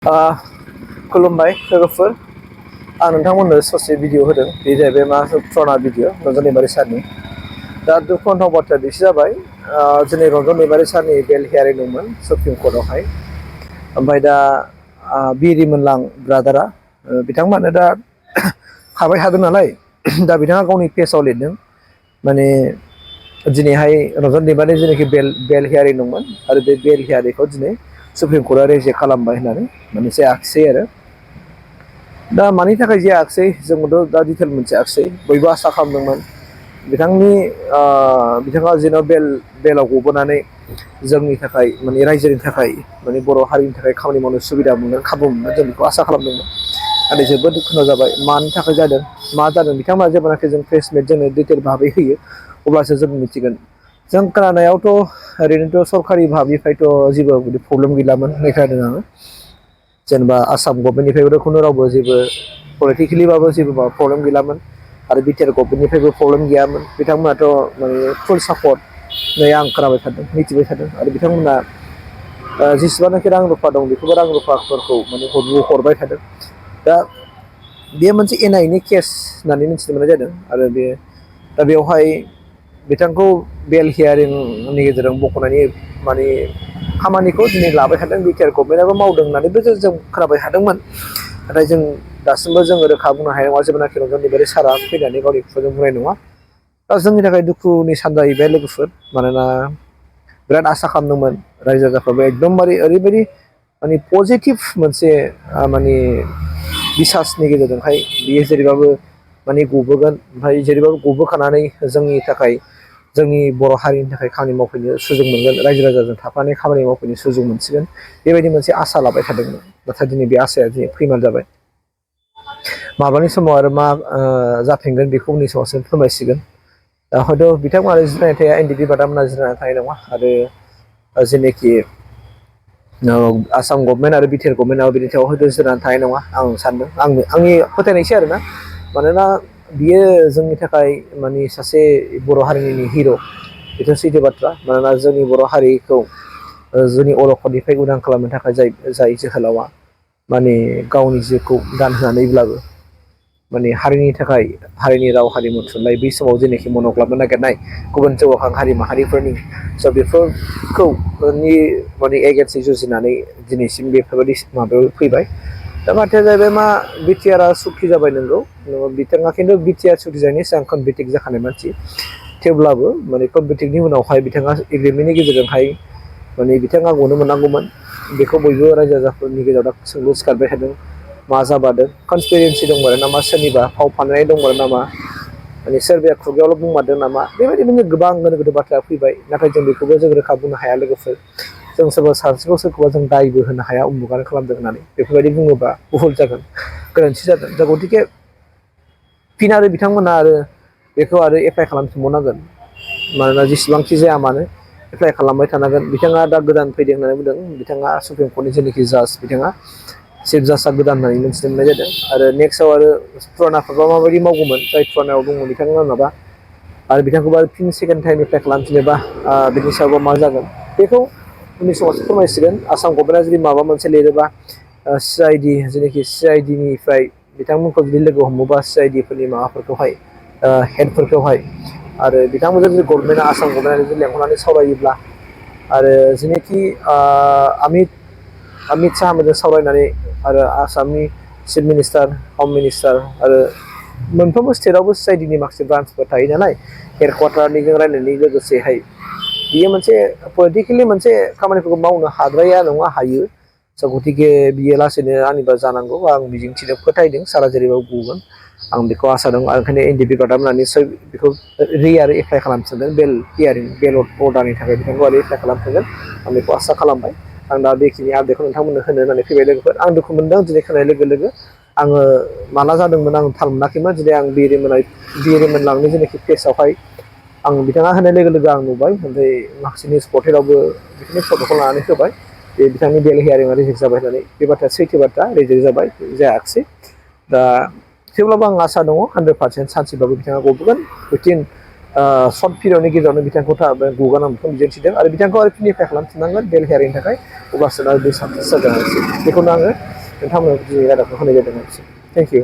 खुलुमबाय लोगोफोर आं नोंथांमोननो ससे भिडिअ होदों बे जाहैबाय मा पुराना भिडिअ रन्जन दैमारि सारनि दा दुखुनांथाव बाथ्राया बेसो जाबाय दिनै रन्जन दैमारि सारनि बेल हियारिं दंमोन सुप्रिम कर्टआवहाय ओमफ्राय दा बिरिमोनलां ब्रादारा बिथांमोनानो दा खाबाय थादों नालाय दा बिथाङा गावनि पेजाव लिरदों माने दिनैहाय रन्जन दैमारिनि जेनाखि बेल हियारिं दंमोन आरो बे बेल हियारिंखौ दिनै सुप्रिम कर्टआ रेजेक्ट खालामबाय होननानै माने जायाखिसै आरो दा मानि थाखाय जायाखिसै जोंबोथ' दा डिटेल मोनथियाखिसै बयबो आसा खालामदोंमोन बिथाङा जेन' बेलाव गबोनानै जोंनि थाखाय माने रायजोनि थाखाय माने बर' हारिनि थाखाय खामानि मावनो सुबिदा मोनगोन खाबु मोनगोन जों बेखौ आसा खालामदोंमोन नाथाय जोबोद दुखुनांथाव जाबाय मानि थाखाय जादों मा जादों बिथांमोना जेब्लानाखि जों प्रेस मिट जोंनो डिटेल भाबै होयो अब्लासो जों मिथिगोन जों खोनानायावथ' ओरैनोथ' सरकारि भाबनिफ्रायथ' जेबो बिदि प्रब्लेम गैलामोन होननाय खोनादों आङो जेनेबा आसाम गभमेन्टनिफ्रायबो खुनु रावबो जेबो पलिटिकेलिबाबो जेबो माबा प्रब्लेम गैलामोन आरो बिटिआर गभमेन्टनिफ्रायबो प्रब्लेम गैयामोन बिथांमोनाथ' माने फुल सापर्ट नै आं खोनाबाय थादों मिथिबाय थादों आरो बिथांमोना जेसेबांनाखि रां रुफा दं बेखौबो रां रुफाफोरखौ माने हरबाय थादों दा बेयो मोनसे एनआइनि केस होननानै मिथिनो मोननाय जादों आरो दा बेवहाय बिथांखौ बेल हियारिंनि गेजेरजों बख'नायनि माने खामानिखौ दिनै लाबाय थादों बिटिआर गभमेन्टआबो मावदों होननानैबो जों खोनाबाय थादोंमोन नाथाय जों दासिमबो जोङो रोखा बुंनो हानाय नङा जेब्लानाखि रन्जन दैमारि सारा फैनानै गावनि खुगाजों बुंनाय नङा दा जोंनि थाखाय दुखुनि सान जाहैबाय लोगोफोर मानोना बिराद आसा खालामदोंमोन रायजो राजाफ्राबो एकदमबारे ओरैबायदि माने पजिटिभ मोनसे माने बिसासनि गेजेरजोंहाय बियो जेरैबाबो माने गबोगोन ओमफ्राय जेरैबाबो गबोखानानै जोंनि थाखाय जोंनि बर' हारिनि थाखाय खामानि मावफैनो सुजुग मोनगोन रायजो राजाजों थाफानानै खामानि मावफैनो सुजुग मोनसिगोन बेबायदि मोनसे आसा लाबाय थादोंमोन नाथाय दिनै बे आसाया दिनै फैमाल जाबाय माब्लानि समाव आरो मा जाफिनगोन बेखौ उननि समावसो फोरमायसिगोन दा हयथ' बिथांमोना जिरायनानै थाया एनडिपि बादामोना जिरायनानै थानाय नङा आरो जेनोखि आसाम गभमेन्ट आरो बिटिआर गभमेन्टआबो बिनि सायाव हयथ' जिरायनानै थानाय नङा आं सानदों आंनि फोथायनायसै आरोना मानोना बियो जोंनि थाखाय माने सासे बर' हारिनि हिर' बेथ' सैथो बाथ्रा मानोना जोंनि बर' हारिखौ जोंनि अलखदनिफ्राय उदां खालामनो थाखाय जाय जोहोलावा माने गावनि जिउखौ दान होनानैब्लाबो माने हारिनि थाखाय हारिनि राव हारिमु थुनलाइ बै समाव जेनोखि मन' खालामनो नागिरनाय गुबुन जौगाखां हारि माहारिफोरनि स' बेफोरखौ माने एगेन्स्टै जुजिनानै दिनैसिम बेफोरबायदि माबायाव फैबाय दा बाथ्राया जाहैबाय मा बिटिआरआ सुक्ति जाबाय नंगौ बिथाङा खिन्थु बिटिआर सुक्ति जानायनि सिगां कनभिक्ट जाखानाय मानसि थेवब्लाबो माने कनभिक्टनि उनावहाय बिथाङा एग्रिमेन्टनि गेजेरजोंहाय माने बिथाङा गनो मोननांगौमोन बेखौ बयबो रायजो राजाफोरनि गेजेराव दा सोंलु सिखारबाय थादों मा जाबादों कनस्पिरेन्सि दंमोन नामा सोरनिबा फाव फान्दायनाय दंमोन नामा माने सोरबाया खुगायावल' बुंमारदों नामा बेबायदिनो गोबां गोनो गोथो बाथ्रा फैबाय नाथाय जों बेखौबो जों रोखा बुंनो हाया लोगोफोर जों सोरबा सासेखौ सोरखौबा जों दायबो होनो हाया उमुगानो खालामदों होननानै बेफोरबायदि बुङोबा बुहुल जागोन गोरोन्थि जागोन दा गतिके फिन आरो बिथांमोना आरो बेखौ आरो एप्लाइ खालामफिनबावनांगोन मानोना जेसेबांखि जाया मानो एप्लाइ खालामबाय थानांगोन बिथाङा दा गोदान फैदों होननानै बुंदों बिथाङा सुप्रिम कर्टनि जेनोखि जाज बिथाङा चिफ जाजआ गोदान होननानै मिथिनो मोननाय जादों आरो नेक्स्टआव आरो फुरानाफोरबा माबायदि मावगौमोन जाय फुरानायाव दङ बिथांमोना माबा आरो बिथांखौबो आरो फिन सेकेन्ड टाइम एप्लाइ खालामफिनोबा बिनि सायावबा मा जागोन बेखौ उननि समावसो फोरमायसिगोन आसाम गभर्नमेन्टआ जुदि माबा मोनसे लिरोबा सिआइडि जेनोखि सिआइडिनिफ्राय बिथांमोनखौ जुदि लोगो हमोबा सिआइडिफोरनि माबाफोरखौहाय हेडफोरखौहाय आरो बिथांमोनजों जुदि गभर्नमेन्टआ आसाम गभर्नमेन्टआ जुदि लेंहरनानै सावरायोब्ला आरो जेनोखि अमित शाहमोनजों सावरायनानै आरो आसामनि चिफ मिनिस्टार हम मिनिस्टार आरो मोनफ्रोमबो स्टेटआवबो सिआइडिनि माखासे ब्रान्सफोर थायो नालाय हेडकुवाटारनिजों रायलायनायनि लोगोसेहाय बियो मोनसे पलिटिकेलि मोनसे खामानिफोरखौ मावनो हाद्राया नङा हायो स' गतिके बियो लासैनो आंनिबा जानांगौ आं मिजिंथिदों फोथायदों सारा जेरैबाबो गगोन आं बेखौ आसा दं आरो ओंखायनो एनडिपि बादामोना निस्सय बेखौ आरो एप्लाइ खालामफिनगोन बेल हियारिं बेल अर्डारनि थाखाय बिथांखौ आरो एप्लाइ खालामफिनगोन आं बेखौ आसा खालामबाय आं दा बेखिनि आपडेटखौ नोंथांमोननो होनो होननानै फैबाय लोगोफोर आं दुखु मोनदों दिनै खोनानाय लोगो लोगो आङो माला जादोंमोन आं थाल मोनाखैमोन दिनै आं बिरिमोनलांनि जेनाखि पेजावहाय आं बिथाङा होनाय लोगो लोगो आं नुबाय ओमफ्राय माखासे निउस पर्टेलावबो बिदिनो फट'खौ लानानै होबाय बे बिथांनि बेल हियारिंआ रिजेक्ट जाबाय होननानै बे बाथ्राया सैथो बाथ्रा रिजेक्ट जाबाय जायाखिसै दा थेवब्लाबो आं आसा दङ 100% सानसेबाबो बिथाङा गबोगोन उइथिन सर्ट पिरियडनि गेजेरावनो बिथांखौ गगोन आं बेखौ मिजिंथिदों आरो बिथांखौ आरो फिनिफाइ खालामफिननांगोन बेल हेयारिंनि थाखाय अब्लासो बे साक्सेस जागोन आरोखि बेखौनो आङो नोंथांमोननो दिनै रादाबखौ होनाय जादों आरोखि थेंक इउ